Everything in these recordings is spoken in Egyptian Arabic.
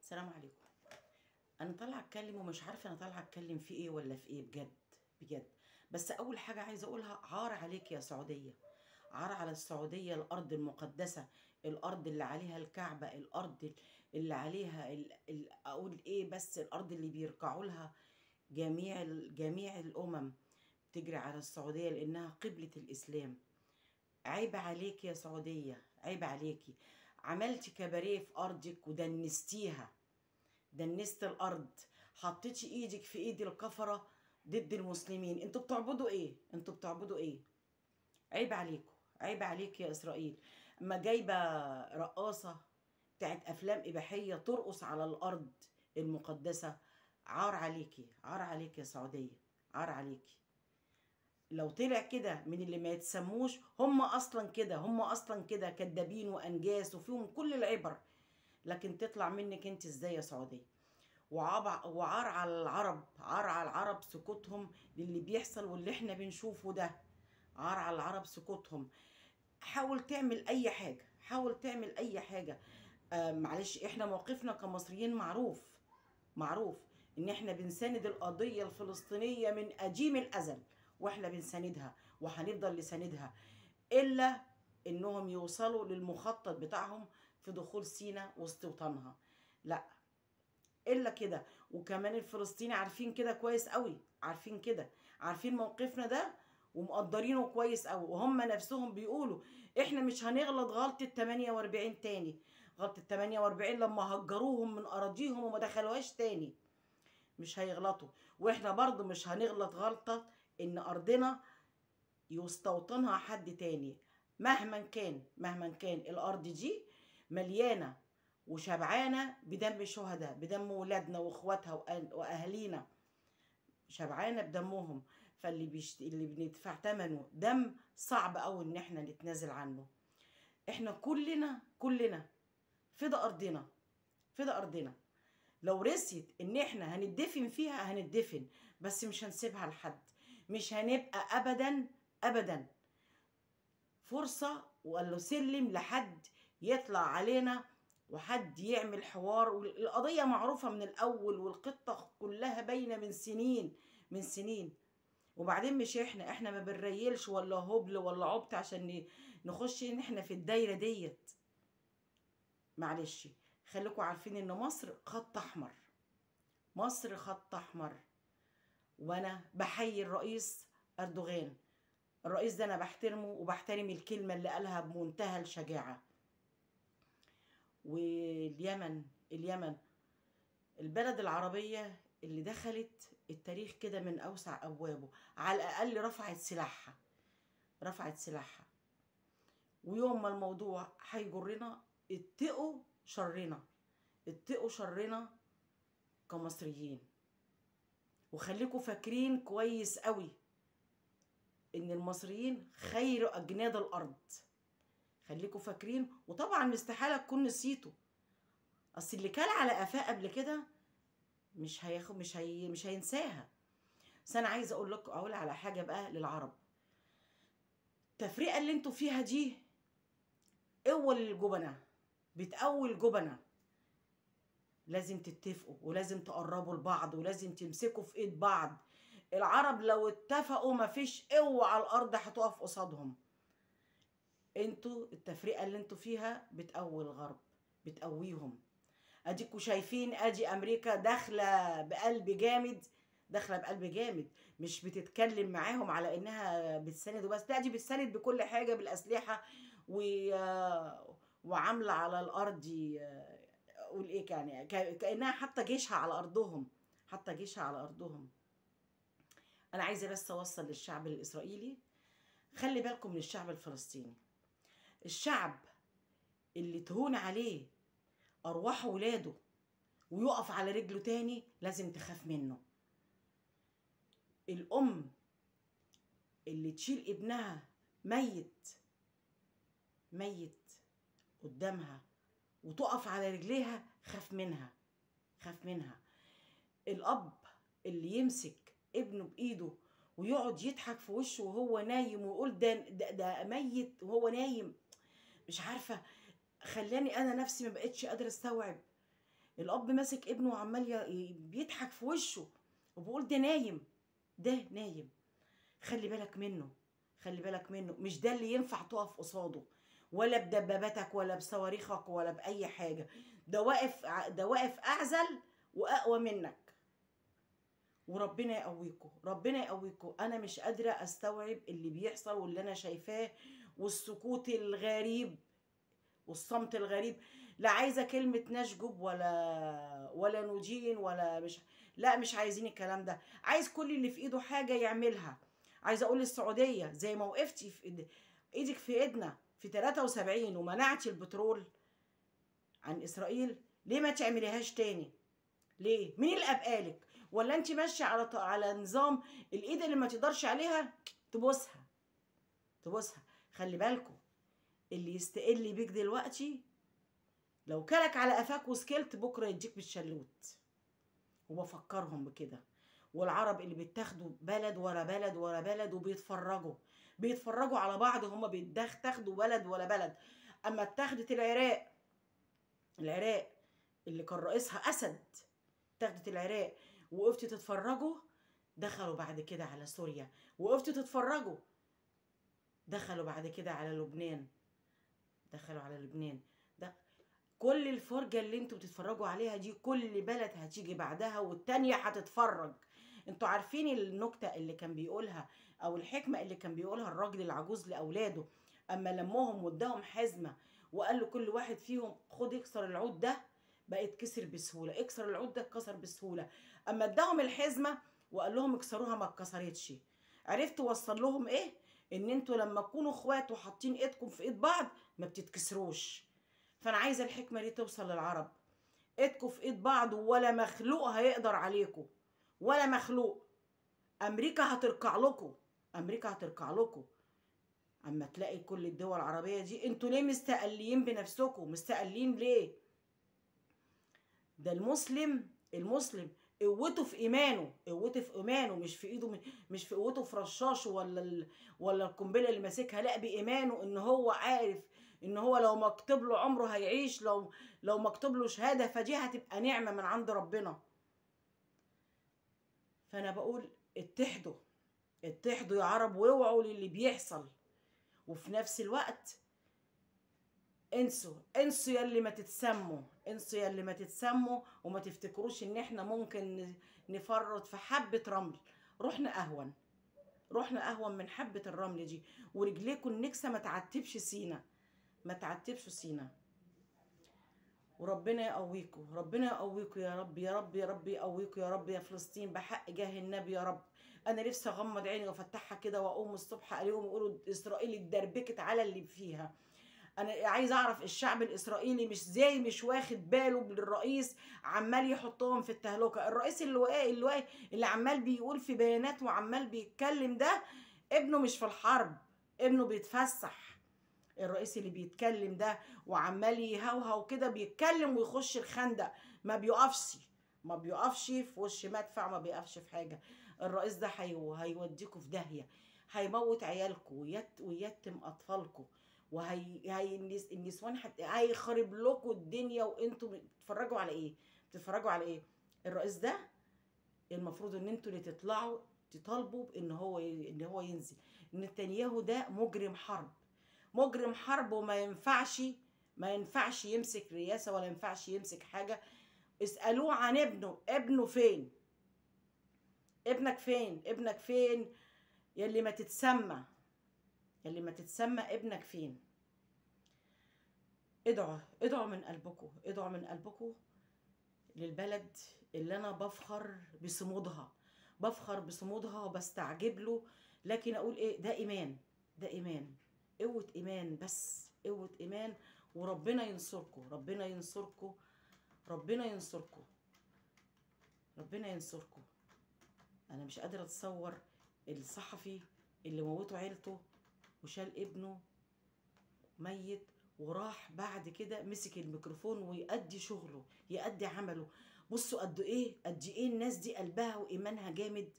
السلام عليكم. انا طالعه اتكلم ومش عارفه انا طالعه اتكلم في ايه ولا في ايه بجد بجد. بس اول حاجة عايزه اقولها، عار عليك يا سعودية، عار على السعودية، الارض المقدسة، الارض اللي عليها الكعبة، الارض اللي عليها اقول ايه بس، الارض اللي بيركعوا لها جميع الامم بتجري على السعودية لانها قبله الاسلام. عيب عليك يا سعودية، عيب عليكي. عملتي كباريه في ارضك ودنستيها، دنست الارض، حطيتي ايدك في ايد الكفرة ضد المسلمين. انتوا بتعبدوا ايه؟ انتوا بتعبدوا ايه؟ عيب عليكم، عيب عليك يا اسرائيل. اما جايبه رقاصه بتاعت افلام اباحية ترقص على الارض المقدسة، عار عليكي، عار عليك يا سعودية، عار عليكي. لو طلع كده من اللي ما يتسموش، هم اصلا كده، هم اصلا كده كدابين وانجاس وفيهم كل العبر، لكن تطلع منك انت ازاي يا سعودية؟ وعار على العرب، عار على العرب سكوتهم للي بيحصل واللي احنا بنشوفه ده، عار على العرب سكوتهم. حاول تعمل اي حاجة، حاول تعمل اي حاجة. معلش، احنا موقفنا كمصريين معروف، معروف ان احنا بنساند القضية الفلسطينية من قديم الازل، واحنا بنساندها وهنفضل نساندها الا انهم يوصلوا للمخطط بتاعهم في دخول سينا واستوطانها، لا الا كده. وكمان الفلسطيني عارفين كده كويس قوي، عارفين كده، عارفين موقفنا ده ومقدرينه كويس قوي، وهم نفسهم بيقولوا احنا مش هنغلط غلطة 48 تاني، غلطة 48 لما هجروهم من اراضيهم وما دخلوهاش تاني، مش هيغلطوا. واحنا برضو مش هنغلط غلطة ان ارضنا يستوطنها حد تاني مهما كان، مهما كان. الارض دي مليانة وشبعانه بدم الشهداء، بدم ولادنا واخواتها واهالينا، شبعانه بدمهم. فاللي اللي بندفع ثمنه دم صعب قوي ان احنا نتنازل عنه. احنا كلنا كلنا فدا ارضنا، فدا ارضنا. لو رسيت ان احنا هندفن فيها هندفن، بس مش هنسيبها لحد، مش هنبقى ابدا ابدا فرصة ولا سلم لحد يطلع علينا وحد يعمل حوار. والقضية معروفة من الاول، والقطه كلها باينة من سنين، من سنين. وبعدين مش احنا ما بنريلش ولا هبل ولا عبط عشان نخش ان احنا في الدايرة ديت. معلش، خليكم عارفين ان مصر خط احمر، مصر خط احمر. وانا بحيي الرئيس اردوغان، الرئيس ده انا بحترمه وبحترم الكلمة اللي قالها بمنتهى الشجاعة. واليمن، اليمن البلد العربية اللي دخلت التاريخ كده من اوسع ابوابه، على الاقل رفعت سلاحها، رفعت سلاحها. ويوم ما الموضوع هيجرنا اتقوا شرنا، اتقوا شرنا كمصريين. وخليكم فاكرين كويس قوي ان المصريين خير اجناد الارض، خليكم فاكرين. وطبعا استحالة تكون نسيتوا، اصل اللي كان على قفاه قبل كده مش هياخد، مش هينساها. بس انا عايزه اقول لكم، اقول على حاجة بقى للعرب، التفرقة اللي انتوا فيها دي قوة للجبنه، بتقوي الجبنة. لازم تتفقوا ولازم تقربوا لبعض ولازم تمسكوا في ايد بعض. العرب لو اتفقوا مفيش قوة على الارض هتقف قصادهم. انتوا التفرقة اللي انتوا فيها بتقوي الغرب، بتقويهم. اديكوا شايفين، ادي امريكا داخلة بقلب جامد، داخلة بقلب جامد، مش بتتكلم معاهم على انها بتساند وبس، لا دي بتساند بكل حاجة، بالاسلحة وعاملة على الارض اقول ايه يعني، كانها حاطه جيشها على ارضهم، حاطه جيشها على ارضهم. انا عايزه بس اوصل للشعب الاسرائيلي، خلي بالكم من الشعب الفلسطيني، الشعب اللي تهون عليه ارواح ولاده ويقف على رجله تاني لازم تخاف منه. الام اللي تشيل ابنها ميت ميت قدامها وتقف على رجليها، خاف منها، خاف منها. الاب اللي يمسك ابنه بايده ويقعد يضحك في وشه وهو نايم ويقول ده ده, ده ميت وهو نايم، مش عارفه، خلاني انا نفسي ما بقتش قادرة استوعب. الاب ماسك ابنه وعمال بيضحك في وشه وبيقول ده نايم، ده نايم. خلي بالك منه، خلي بالك منه، مش ده اللي ينفع تقف قصاده، ولا بدباباتك ولا بصواريخك ولا بأي حاجة. ده واقف، ده واقف أعزل وأقوى منك. وربنا يقويكم، ربنا يقويكم. أنا مش قادرة أستوعب اللي بيحصل واللي أنا شايفاه، والسكوت الغريب والصمت الغريب. لا عايزة كلمة نشجب ولا ندين ولا مش، لا مش عايزين الكلام ده. عايز كل اللي في إيده حاجة يعملها. عايزة أقول للسعودية زي ما وقفتي في إيدك في إيدنا في 73 ومنعتي البترول عن إسرائيل، ليه ما تعمليهاش تاني؟ ليه؟ مين اللي أبقالك؟ ولا أنت ماشية على نظام الإيد اللي ما تقدرش عليها تبوسها؟ تبوسها. خلي بالكم، اللي يستقل بيك دلوقتي لو كلك على قفاك وسكلت بكره يديك بالشلوت. وبفكرهم بكده. والعرب اللي بيتاخدوا بلد ورا بلد ورا بلد وبيتفرجوا، بيتفرجوا على بعض، هما بيتاخدوا بلد ورا بلد. اما اتاخدت العراق، العراق اللي كان رئيسها اسد، اتاخدت العراق وقفتوا تتفرجوا، دخلوا بعد كده على سوريا، وقفتوا تتفرجوا، دخلوا بعد كده على لبنان، دخلوا على لبنان. ده كل الفرجة اللي انتوا بتتفرجوا عليها دي، كل بلد هتيجي بعدها والتانية هتتفرج. انتوا عارفين النكتة اللي كان بيقولها او الحكمة اللي كان بيقولها الراجل العجوز لأولاده اما لمهم واداهم حزمة وقال له كل واحد فيهم خد اكسر العود ده، بقى اتكسر بسهولة، اكسر العود ده اتكسر بسهولة. اما اداهم الحزمة وقال لهم اكسروها ما اتكسرتش. عرفت وصل لهم ايه؟ ان انتوا لما تكونوا اخوات وحاطين ايدكم في ايد بعض ما بتتكسروش. فانا عايزه الحكمة دي توصل للعرب، ايدكم في ايد بعض ولا مخلوق هيقدر عليكم، ولا مخلوق. امريكا هتركع لكم، امريكا هتركع لكم. اما تلاقي كل الدول العربية دي، انتوا ليه مستقلين بنفسكم؟ مستقلين ليه؟ ده المسلم، المسلم قوته في ايمانه، قوته في ايمانه، مش في ايده، مش في قوته في رشاشه ولا القنبلة اللي ماسكها، لا بايمانه، ان هو عارف ان هو لو مكتوب له عمره هيعيش، لو مكتوب له شهادة فدي هتبقى نعمه من عند ربنا. فانا بقول اتحدوا، اتحدوا يا عرب، واوعوا للي بيحصل. وفي نفس الوقت انسوا، انسوا يلي ما تتسموا، انسوا يلي ما تتسموا، وما تفتكروش ان احنا ممكن نفرط في حبة رمل. رحنا اهون، رحنا اهون من حبة الرمل دي. ورجليكم النكسة ما تعتبش سينا، ما تعتبش سينا. وربنا يقويكم، ربنا يقويكم يا رب، يا رب يا رب يقويكم يا رب يا فلسطين بحق جاه النبي يا رب. انا نفسي اغمض عيني وافتحها كده واقوم الصبح الاقيهم يقولوا اسرائيل اتدربكت على اللي فيها. انا عايز اعرف الشعب الاسرائيلي مش زي مش واخد باله بالرئيس عمال يحطهم في التهلكة. الرئيس اللي اللي عمال بيقول في بيانات وعمال بيتكلم ده ابنه مش في الحرب، ابنه بيتفسح. الرئيس اللي بيتكلم ده وعمال يهوهو كده، بيتكلم ويخش الخندق، ما بيقفش، ما بيقفش في وش مدفع، ما بيقفش في حاجة. الرئيس ده هيوديكوا في داهية، هيموت عيالكوا ويتم اطفالكوا، وهي النسوان هيخرب لكم الدنيا. وانتوا بتتفرجوا على ايه؟ بتتفرجوا على ايه؟ الرئيس ده المفروض ان انتوا اللي تطلعوا تطالبوا بان هو ان هو ينزل. نتنياهو ده مجرم حرب، مجرم حرب، وما ينفعش، ما ينفعش يمسك رئاسة ولا ينفعش يمسك حاجة. اسألوه عن ابنه، ابنه فين؟ ابنك فين؟ ابنك فين يلي ما تتسمى، يلي ما تتسمى ابنك فين؟ ادعوا، ادعوا من قلبكم، ادعوا من قلبكم للبلد اللي انا بفخر بصمودها، بفخر بصمودها وبستعجب له. لكن اقول ايه؟ ده ايمان، ده ايمان، قوة ايمان، بس قوة ايمان. وربنا ينصركم، ربنا ينصركم، ربنا ينصركم، ربنا ينصركم. انا مش قادرة اتصور الصحفي اللي موته عيلته وشال ابنه ميت وراح بعد كده مسك الميكروفون ويأدي شغله، يأدي عمله. بصوا قد ايه، قد ايه الناس دي قلبها وايمانها جامد.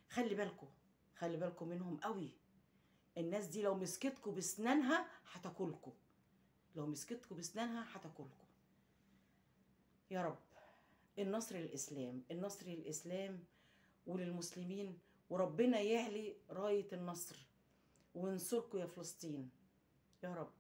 خلي بالكم، خلي بالكم منهم قوي. الناس دي لو مسكتكم بسنانها هتاكلكم، لو مسكتكم بسنانها هتاكلكم. يا رب. النصر للإسلام، النصر للإسلام وللمسلمين، وربنا يعلي راية النصر وينصركم يا فلسطين يا رب.